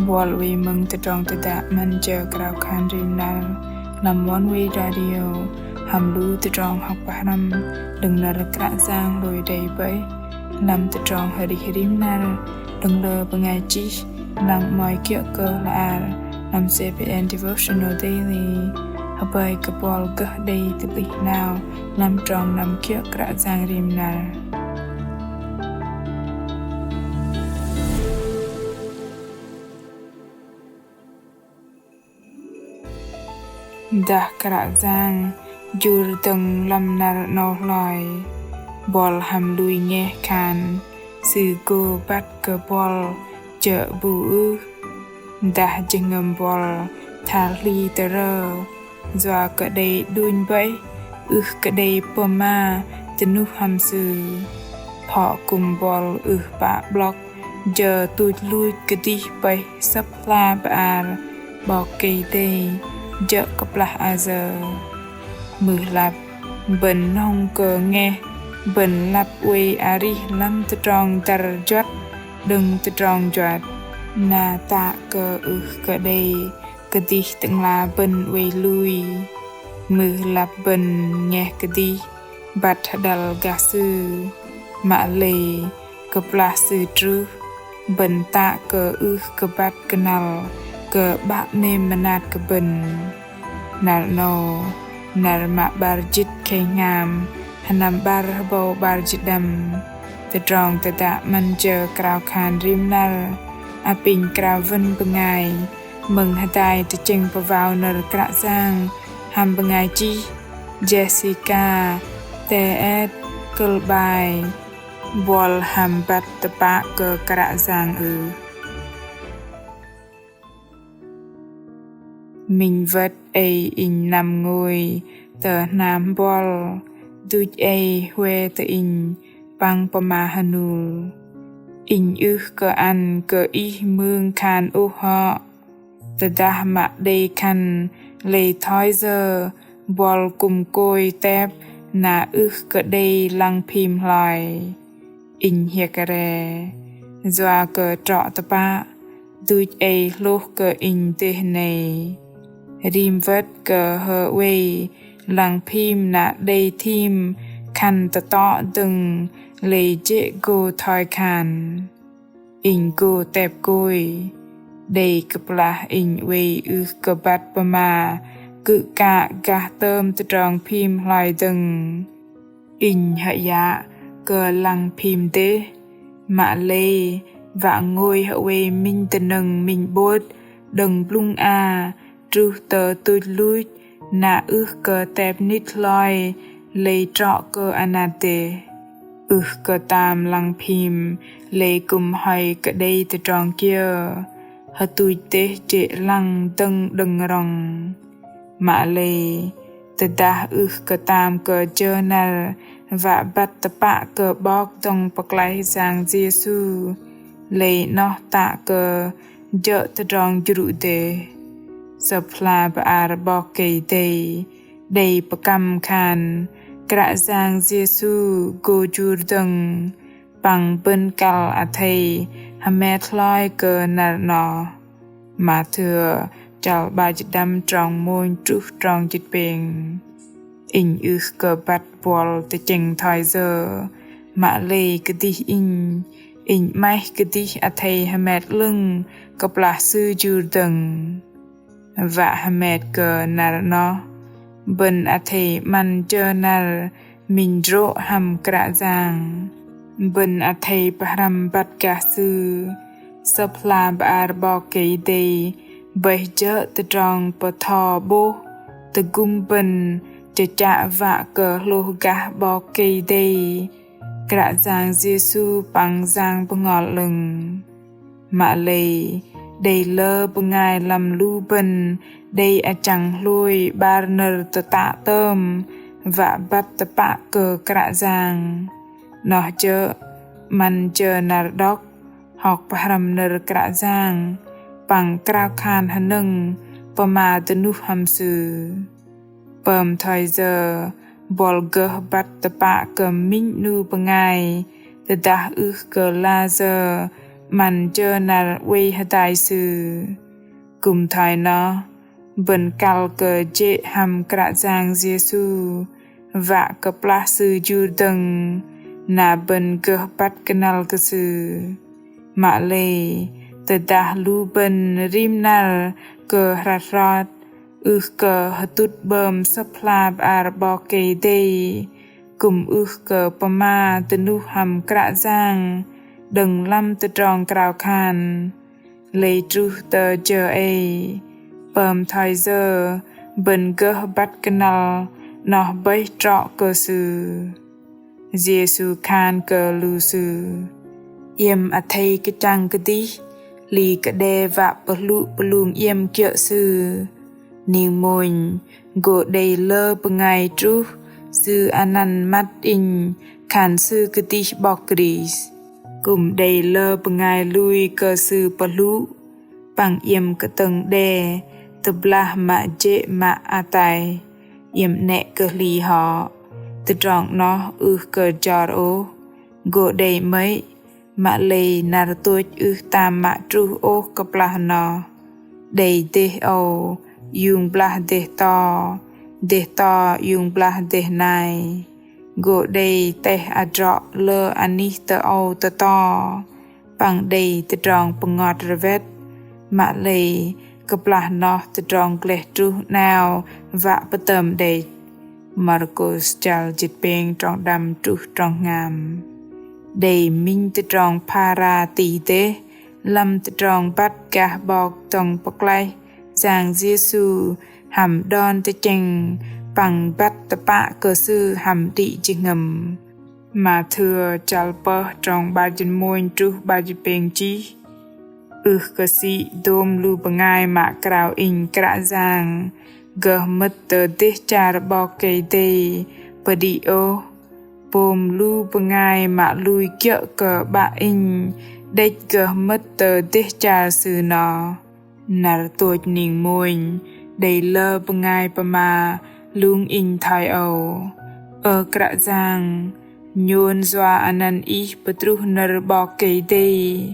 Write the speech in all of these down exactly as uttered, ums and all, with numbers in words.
Buăl oei mơ̆ng tơdrong tơdă 'Măn jơ krao khan rim năr lăm Oneway Radio hăm lu tơdrong hŏk pơhrăm đơ̆ng nơ̆r Kră Yang hlôi đei bơih lăm tơdrong arih rim năr đơ̆ng lơ bơngai chih lăng 'mơ̆i kiơ̆ kơ hla ar lăm CBN Devotional Daily. Hơpơi kơ buăl gơh đei tơplih 'nao lăm trong năm kiơ̆ Kră Yang rim năr. Dah Kră Yang jur dơ̆ng lăm năr 'nâu hloi, buăl hăm lui ngeh khan Sư gô băt kơ buăl jơ̆ bu ưh. Dah jơhngơ̆m buăl thal hli tơrơ, yua kơ đei đunh bơih, ưh kơ đei pơma tơnuh hăm Sư. Phŏ kư̆m buăl ưh pă 'blŏk jơ tuch luch kơdih pơih Sơ̆p hla bơar 'Bok Kei-Dei jơ̆ kơplah ayơ. Mưh lăp bơ̆n hnong kơ ngeh bơ̆n lăp oei arih lăm tơdrong dăr juăt đơ̆ng tơdrong juăt, na tă kơ ưh kơ đei kơdih Tơ'ngla bơ̆n oei lui. Mưh lăp bơ̆n ngeh kơdih băt hơđăl gah Sư, mă lei kơplah Sư truh bơ̆n tă kơ ưh kơ băt kơnăl kơ 'Bă 'mêm mơnat kơ bơ̆n. Năr 'nâu, năr mă 'bar jĭt khei hngam, sơnăm 'bar hơbâu 'bar jĭt đăm. Tơdrong tơdă 'Măn jơ krao khan rim năr apinh krao wơ̆n bơngai mơ̆ng hơdai tơchĕng pơwao nơ̆r Kră Yang hăm bơngai chih Jessica Teet, kơ̆l 'bai Buăl hăm băt tơpă kơ Kră Yang ưh? Minh wơ̆t ei inh năm ngôi tơ hnam buăl, duch ei hue tơ inh păng pơma hơnul. Inh ưh kơ ăn kơ ih mưng khan ôh hŏ. Tơdah mă đei khăn lei thoi yơ, buăl kư̆m kôi tep na ưh kơ đei lăng phim hloi. Inh hiơ̆k re, yua kơ trŏ tơpă, duch ei hlôh kơ inh dêh nei. Rim wơ̆t kơ hơ oei, lăng phim na đei thim khăn tơtŏ dơ̆ng lei jê̆ gô thoi khan. Inh gô tep kôi, đei kơplah inh oei ưh kơ băt pơma kư̆ kă gah tơm tơdrong phim hloi dơ̆ng. Inh hơyă kơ lăng phim dêh, mă lei wă ngôi hơwei minh tơnơ̆ng minh 'bôt đơ̆ng blŭng a truh tơ tuch luch na ưh kơ tep nĭt hloi lei trŏ kơ anat dêh. Ưh kơ tam lăng phim lei kư̆m hoi kơ đei tơdrong kiơ, hơtuch dêh jê̆ lăng dơ̆ng đơ̆ng rŏng. Mă lei, tơdah ưh kơ tam kơ jơ năr wă băt tơpă kơ 'Bok Dŏng Pơklaih Yang Yêsu, lei 'noh tă kơ jơ̆ tơdrong jrŭ dêh. Sơ̆p hla bơar 'Bok Kei-Dei đei pơkăm khan Kră Yang Yêsu gô jur dơ̆ng păng bơ̆n kăl athei hơmet hloi kơ năr 'noh. Mathêu chăl 'bar jĭt đăm trong mônh truh trong jĭt pêng. Inh ưh kơ băt buăl tơchĕng thoi yơ, mă lei kơdih inh, inh 'maih kơdih athei hơmet 'lơ̆ng kơplah Sư jur dơ̆ng. Wă hơmet kơ năr 'noh, bơ̆n athei 'măn jơ năr minh jrô̆ hăm Kră Yang. Bơ̆n athei pơhrăm băt gah Sư. Sơ̆p hla bơar 'Bok Kei-Dei bơih jơ̆ tơdrong pơtho 'bôh tơgŭm bơ̆n chơchă wă kơ hlôh gah 'Bok Kei-Dei, Kră Yang Yêsu păng Yang Bơhngol 'Lơ̆ng. Mă lei, đei lơ bơngai lăm lu bơ̆n đei achăng hlôi 'bar nơ̆r tơtă tơm wă băt tơpă kơ Kră Yang. 'Noh jơ̆ 'măn jơ năr đŏk, hŏk pơhrăm nơ̆r Kră Yang, păng krao khan hơnơ̆ng pơma dơnuh hăm Sư. Pơm thoi yơ, buăl gơh băt tơpă kơ minh 'nu bơngai, tơdah ưh kơ la yơ 'măn jơ năr oei hơdai Sư. Kư̆m thoi noh, bơ̆n kăl kơ jê̆ hăm Kră Yang Yêsu, wă kơplah Sư jur dơ̆ng, na bơ̆n gơh băt kơnăl kơ Sư. Mă lei, tơdah lu bơ̆n rim năr kơ hrăt hrot, ưh kơ hơtŭt 'bơm Sơ̆p hla bơar 'Bok Kei-Dei, kư̆m ưh kơ pơma dơnuh hăm Kră Yang đơ̆ng lăm tơdrong krao khan. Lei truh tơ jơ ei, pơm thoi yơ bơ̆n gơh băt kơnăl 'noh bơih trŏ kơ Sư. Yêsu khan kơ lu sư: Iĕm athei kơchăng kơdih, hli kơ đe wă pơhlŭ pơlung iĕm kiơ̆ Sư. Ning mônh, gô đei lơ bơngai truh sư anăn măt inh khan sư kơdih 'Bok Krist. Kư̆m đei lơ bơngai lui kơ sư pơhlŭ, păng iĕm kơtơ̆ng đe tơblah mă jê̆ mă ataih, iĕm 'nĕ kơ hli hŏ. Tơdrong 'noh ưh kơ jor ôh, gô đei 'mơ̆i, mă lei năr tôch ưh tam mă truh ôh kơplah noh. Đei dêh âu iung blah dêh to, dêh to iung blah dêh nai. Gô đei teh adrŏ lơ anih tơ âu tơto, păng đei tơdrong pơngot rơwet, mă lei kơplah noh tơdrong gleh truh 'nao wă pơtơm đĕch. Markôs chăl jĭt pêng trong đăm truh trong hngam. Đei minh tơdrong phara tih dêh lăm tơdrong băt gah 'Bok dŏng pơklaih Yang Yêsu hăm đon tơchĕng păng băt tơpă kơ Sư hăm đĭ jơhngơ̆m. Mathêu chăl pơh trong 'bar jĭt mônh truh 'bar jĭt pêng chih. Ưh kơ sĭ dôm lu bơngai mă krao inh Kră Yang gơh mơ̆t tơ dêh char 'Bok Kei-Dei pơđĭ ôh. Pôm lu bơngai mă lui kiơ̆ kơ 'Bă inh đĕch gơh mơ̆t tơ dêh char Sư noh. Năr tôch ning mônh đei lơ bơngai pơma lung inh thoi âu: Ơ Kră Yang, nhôn yua anăn Ih pơtruh nơ̆r 'Bok Kei-Dei,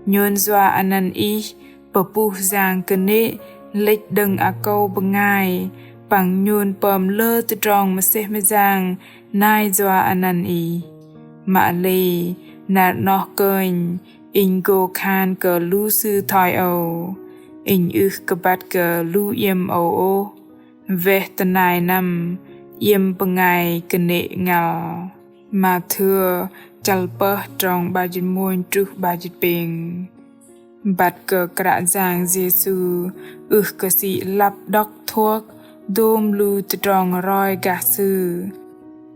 nhôn yua anăn Ih pơpuh yang kơnê̆ lĕch đơ̆ng akâu bơngai, păng nhôn pơm lơ tơdrong mơsêh mơyang nai yua anăn Ih. Mă lei năr 'noh kơnh inh gô khan kơ lu sư thoi âu: Inh ưh kơ băt kơ lu iĕm âu ôh. Weh tơnai năm iĕm bơngai kơnê̆ ngăl. Mathêu chăl pơh trong 'bar jĭt mônh truh 'bar jĭt pêng. Băt kơ Kră Yang Yêsu ưh kơ sĭ lăp đŏk thuơk dôm lu tơdrong roi gah Sư.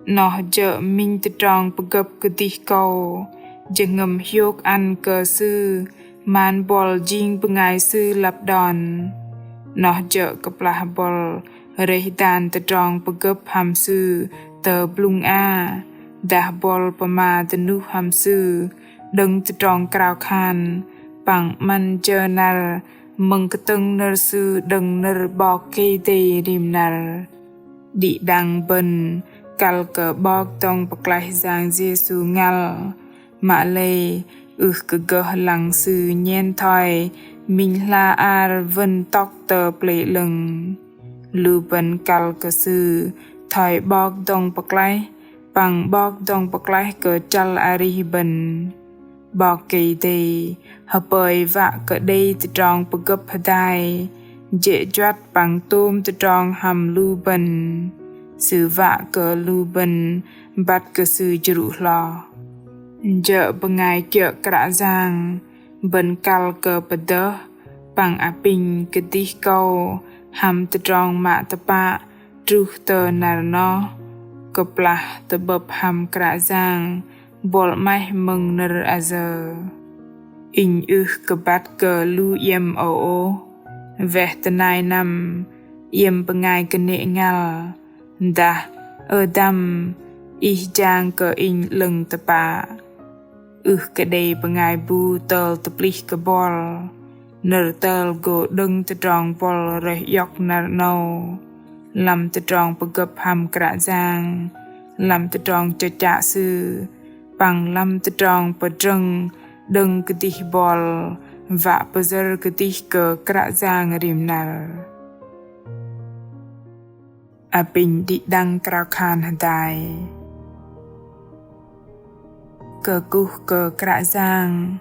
'Noh jơ̆ minh tơdrong pơgơ̆p kơdih kâu jơhngơ̆m hiôk ăn kơ Sư man buăl jing bơngai Sư lăp đon. 'Noh jơ̆ kơplah buăl rơih dan tơdrong pơgơ̆p hăm Sư tơ blŭng a, dah buăl pơma dơnuh hăm Sư đơ̆ng tơdrong krao khan, păng 'măn jơ năr mơ̆ng kơtơ̆ng nơ̆r Sư đơ̆ng nơ̆r 'Bok Kei-Dei rim năr. Đĭ đăng bơ̆n kăl kơ 'Bok dŏng pơklaih Yang Yêsu ngăl, mă lei ưh kơ gơh lăng Sư nhen thoi minh hla ar wơ̆n tŏk tơ plei 'lơ̆ng. Lu bơ̆n kăl kơ Sư thoi 'Bok dŏng pơklaih, păng 'Bok dŏng pơklaih kơ chăl arih bơ̆n. 'Bok Kei-Dei hơpơi wă kơ đei tơdrong pơgơ̆p hơdai, jê̆ juăt păng tôm tơdrong hăm lu bơ̆n. Sư wă kơ lu bơ̆n băt kơ Sư jrŭ hloh. Jơ̆ bơngai kiơ̆ Kră Yang, bơ̆n kăl kơ pơdơh păng apinh kơdih kâu hăm tơdrong mă tơpă truh tơ năr noh, kơplah tơ'bơ̆p hăm Kră Yang buăl 'maih mơ̆ng nơ̆r ayơ. Inh ưh kơ băt kơ lu iĕm âu ôh. Weh tơnai năm iĕm bơngai kơnê̆ ngăl. Dah, ơ dăm, ih jang kơ inh 'lơ̆ng tơpă. Ưh kơ đei bơngai bu tơl tơplih kơ buăl. Nơ̆r tơl gô đơ̆ng tơdrong buăl rơih iŏk năr 'nâu. Lăm tơdrong pơgơ̆p hăm Kră Yang, lăm tơdrong chơchă Sư, păng lăm tơdrong pơdrơ̆ng đơ̆ng kơdih buăl wă pơyơ̆r kơdih kơ Kră Yang rim năr. Apinh đĭ đăng krao khan hơdai. Kơkuh kơ Kră Yang,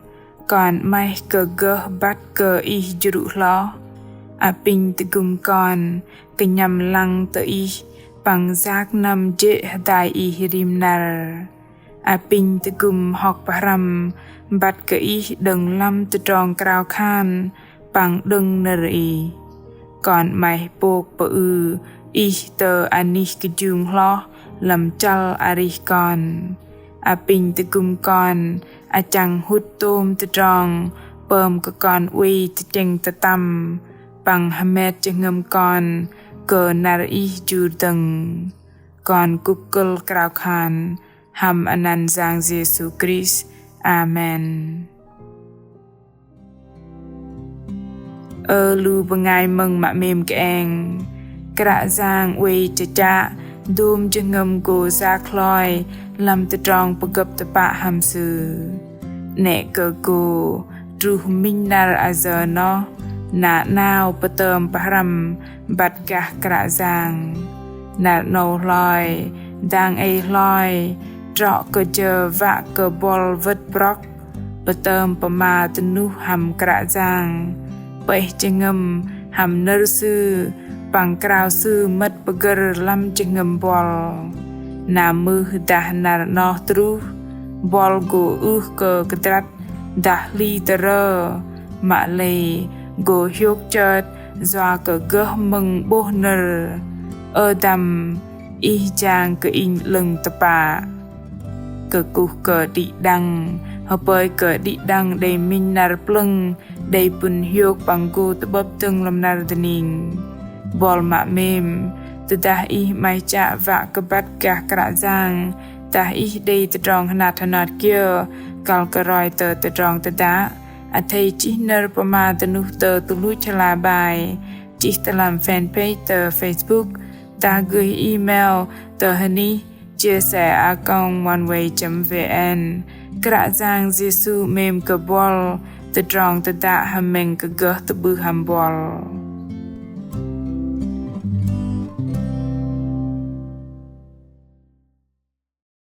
kon 'maih kơ gơh băt kơ Ih jrŭ hloh. Apinh tơgŭm kon kơnhăm lăng tơ Ih păng yak năm jê̆ hơdai Ih rim năr. Apinh tơgŭm hŏk pơhrăm băt kơ Ih đơ̆ng lăm tơdrong krao khan păng đơ̆ng nơ̆r Ih. Kon 'maih pôk pơư Ih tơ anih kơjung hloh lăm chăl arih kon. Apinh tơgŭm kon achăng hŭt tôm tơdrong pơm kơ kon oei tơchĕng tơtăm păng hơmet jơhngơ̆m kon kơ năr Ih jur dơ̆ng. Kon kŭk kơ̆l krao khan hăm anăn Yang Yêsu Krist. Amen. Ơ lu bơngai mơ̆ng mă 'mêm kơeng, Kră Yang oei chă chă dôm jơhngơ̆m gô yak hloi lăm tơdrong pơgơ̆p tơpă hăm Sư. 'Nĕ kơ gô truh minh năr ayơ noh, na 'nao pơtơm pơhrăm băt gah Kră Yang. Năr 'nâu hloi, dang ei hloi, trŏ kơ jơ wă kơ buăl wơ̆t brŏk pơtơm pơma dơnuh hăm Kră Yang, pơih jơhngơ̆m hăm nơ̆r Sư păng krao Sư mơ̆t pơgơ̆r lăm jơhngơ̆m buăl. Na mưh dah năr 'noh truh, buăl gô ưh kơ kơdrăt dah hli tơrơ, mă lei gô hiôk chơt yua kơ gơh mơ̆ng 'bôh nơ̆r: Ơ dăm, Ih jang kơ inh 'lơ̆ng tơpă. Kơkuh kơ đĭ đăng, hơpơi kơ đĭ đăng đei minh năr plơ̆ng đei pŭn hiôk păng gô tơ'bơ̆p dơ̆ng lăm năr dơning. Buăl mă 'mêm, tơdah ih 'maih chă wă kơ băt gah Kră Yang, dah ih đei tơdrong hơnat hơnat kiơ kăl kơ roi tơ tơdrong tơdă, athei chih nơ̆r pơma dơnuh tơ tuch luch hla bai, chih tơ lăm fanpage tơ Facebook, dah gửi email tơ hơnih chia sẻ a còng oneway chấm vn. Kră Yang Yêsu 'mêm kơ buăl, tơdrong tơdă hơmĕng kơ gơh tơ'bưh hăm buăl.